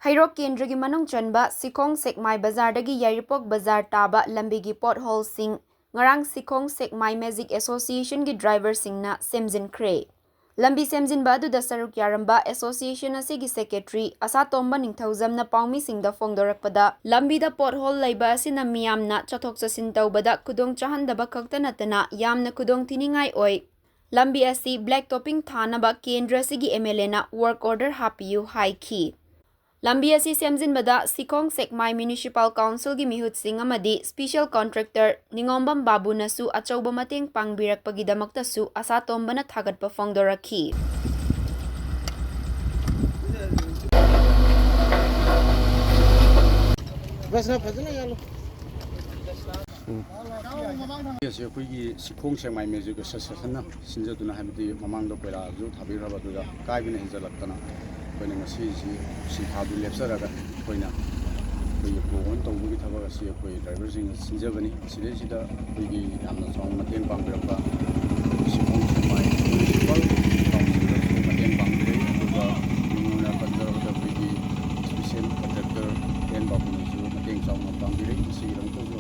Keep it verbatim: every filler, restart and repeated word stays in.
ꯍꯩꯔꯣꯛ ꯀꯦꯟꯗ꯭ꯔꯒꯤ ꯃꯅꯨꯡ ꯆꯟꯕ ꯁꯤꯈꯣꯡ ꯁꯦꯛꯃꯥꯏ ꯕꯖꯥꯔꯗꯒꯤ ꯌꯥꯏꯔꯤꯄꯣꯛ ꯕꯖꯥꯔ ꯇꯥꯕ ꯂꯝꯕꯤꯒꯤ ꯄꯣꯠ ꯍꯣꯜꯁꯤꯡ ꯉꯔꯥꯡ ꯁꯤꯈꯣꯡ ꯁꯦꯛꯃꯥꯏ ꯃꯦꯖꯤꯛ ꯑꯦꯁꯣꯁꯤꯌꯦꯁꯟꯒꯤ ꯗ꯭ꯔꯥꯏꯚꯔꯁꯤꯡꯅ ꯁꯦꯝꯖꯤꯟꯈ꯭ꯔꯦ꯫ ꯂꯝꯕꯤ ꯁꯦꯝꯖꯤꯟꯕ ꯑꯗꯨꯗ ꯁꯔꯨꯛ ꯌꯥꯔꯝꯕ ꯑꯦꯁꯣꯁꯤꯌꯦꯁꯟ ꯑꯁꯤꯒꯤ ꯁꯦꯀ꯭ꯔꯦꯇꯔꯤ ꯑꯁꯥꯇꯣꯝꯕ ꯅꯤꯡꯊꯧꯖꯝꯅ ꯄꯥꯎꯃꯤꯁꯤꯡꯗ ꯐꯣꯡꯗꯣꯔꯛꯄꯗ, ꯂꯝꯕꯤꯗ ꯄꯣꯠ ꯍꯣꯜ ꯂꯩꯕ ꯑꯁꯤꯅ ꯃꯤꯌꯥꯝꯅ ꯆꯠꯊꯣꯛ ꯆꯠꯁꯤꯟ ꯇꯧꯕꯗ ꯈꯨꯗꯣꯡ ꯆꯥꯍꯟꯗꯕ ꯈꯛꯇ ꯅꯠꯇꯅ ꯌꯥꯝꯅ ꯈꯨꯗꯣꯡ ꯊꯤꯅꯤꯡꯉꯥꯏ ꯑꯣꯏ꯫ ꯂꯝꯕꯤ ꯑꯁꯤ ꯕ꯭ꯂꯦꯛ ꯇꯣꯞꯄꯤꯡ ꯊꯥꯅꯕ ꯀꯦꯟꯗ꯭ꯔ ꯑꯁꯤꯒꯤ ꯑꯦꯝ ꯑꯦꯜ ꯑꯦꯅ ꯋꯥꯔꯛ ꯑꯣꯔꯗꯔ ꯍꯥꯞꯄꯤꯌꯨ ꯍꯥꯏꯈꯤ꯫ ꯂꯝꯕꯤ ꯑꯁꯤ ꯁꯦꯝꯖꯤꯟꯕꯗ ꯁꯤꯈꯣꯡ ꯁꯦꯛꯃꯥꯏ ꯃ꯭ꯌꯨꯅꯤꯁꯤꯄꯥꯜ ꯀꯥꯎꯟꯁꯤꯜꯒꯤ ꯃꯤꯍꯨꯠꯁꯤꯡ ꯑꯃꯗꯤ ꯁ꯭ꯄꯤꯁꯦꯜ ꯀꯣꯟꯇ꯭ꯔꯦꯛꯇꯔ ꯅꯤꯉꯣꯝꯕꯝ ꯕꯥꯕꯨꯅꯁꯨ ꯑꯆꯧꯕ ꯃꯇꯦꯡ ꯄꯥꯡꯕꯤꯔꯛꯄꯒꯤꯗꯃꯛꯇꯁꯨ ꯑꯁꯥꯇꯣꯝꯕꯅ ꯊꯥꯒꯠꯄ ꯐꯣꯡꯗꯣꯔꯛꯈꯤ꯫ ꯕꯁꯅ ꯐꯖꯅ ꯌꯥꯜꯂꯨ꯫ ꯑꯁꯤ ꯑꯩꯈꯣꯏꯒꯤ ꯁꯤꯈꯣꯡ ꯁꯦꯛꯃꯥꯏ ꯃ꯭ꯌꯨꯖꯤꯛ ꯑꯦꯁꯣꯁꯤꯌꯦꯁꯟꯅ ꯁꯤꯟꯖꯗꯨꯅ, ꯍꯥꯏꯕꯗꯤ ꯃꯃꯥꯡꯗ ꯀꯣꯏꯂꯥꯁꯨ ꯊꯥꯕꯤꯈ꯭ꯔꯕ, ꯑꯗꯨꯗ ꯑꯀꯥꯏꯕꯅ ꯍꯦꯟꯖꯜꯂꯛꯇꯅ ꯑꯩꯈꯣꯏꯅ ꯉꯁꯤꯁꯤ ꯁꯤꯟꯊꯥꯗꯨ ꯂꯦꯞꯆꯔꯒ ꯑꯩꯈꯣꯏꯅ ꯑꯩꯈꯣꯏꯒꯤ ꯄ꯭ꯔꯣꯒ꯭ꯔꯥꯝ ꯇꯧꯕꯒꯤ ꯊꯕꯛ ꯑꯁꯤ ꯑꯩꯈꯣꯏ ꯗ꯭ꯔꯥꯏꯚꯔꯁꯤꯡꯅ ꯁꯤꯟꯖꯕꯅꯤ꯫ ꯁꯤꯗꯩꯁꯤꯗ ꯑꯩꯈꯣꯏꯒꯤ ꯌꯥꯝꯅ ꯆꯥꯎꯅ ꯃꯇꯦꯡ ꯄꯥꯡꯕꯤꯔꯛꯄ ꯁꯤꯈꯣꯡ ꯁꯦꯛꯃꯥꯏ ꯃ꯭ꯌꯨꯅꯤꯁꯤꯄꯥꯜ ꯀꯥꯎꯟꯁꯤꯜꯗꯁꯨ ꯃꯇꯦꯡ ꯄꯥꯡꯕꯤꯔꯛꯏ, ꯑꯗꯨꯒ ꯃꯤꯡ ꯑꯣꯏꯅ ꯄꯟꯖꯔꯕꯗ ꯑꯩꯈꯣꯏꯒꯤ ꯁ꯭ꯄꯤꯁꯦꯜ ꯀꯣꯟꯇ꯭ꯔꯦꯛꯇꯔ ꯑꯦꯟ ꯕꯥꯕꯨꯅꯁꯨ ꯃꯇꯦꯡ ꯆꯥꯎꯅ ꯄꯥꯡꯕꯤꯔꯛꯏ꯫ ꯃꯁꯤꯒꯤꯗꯃꯛꯇꯁꯨ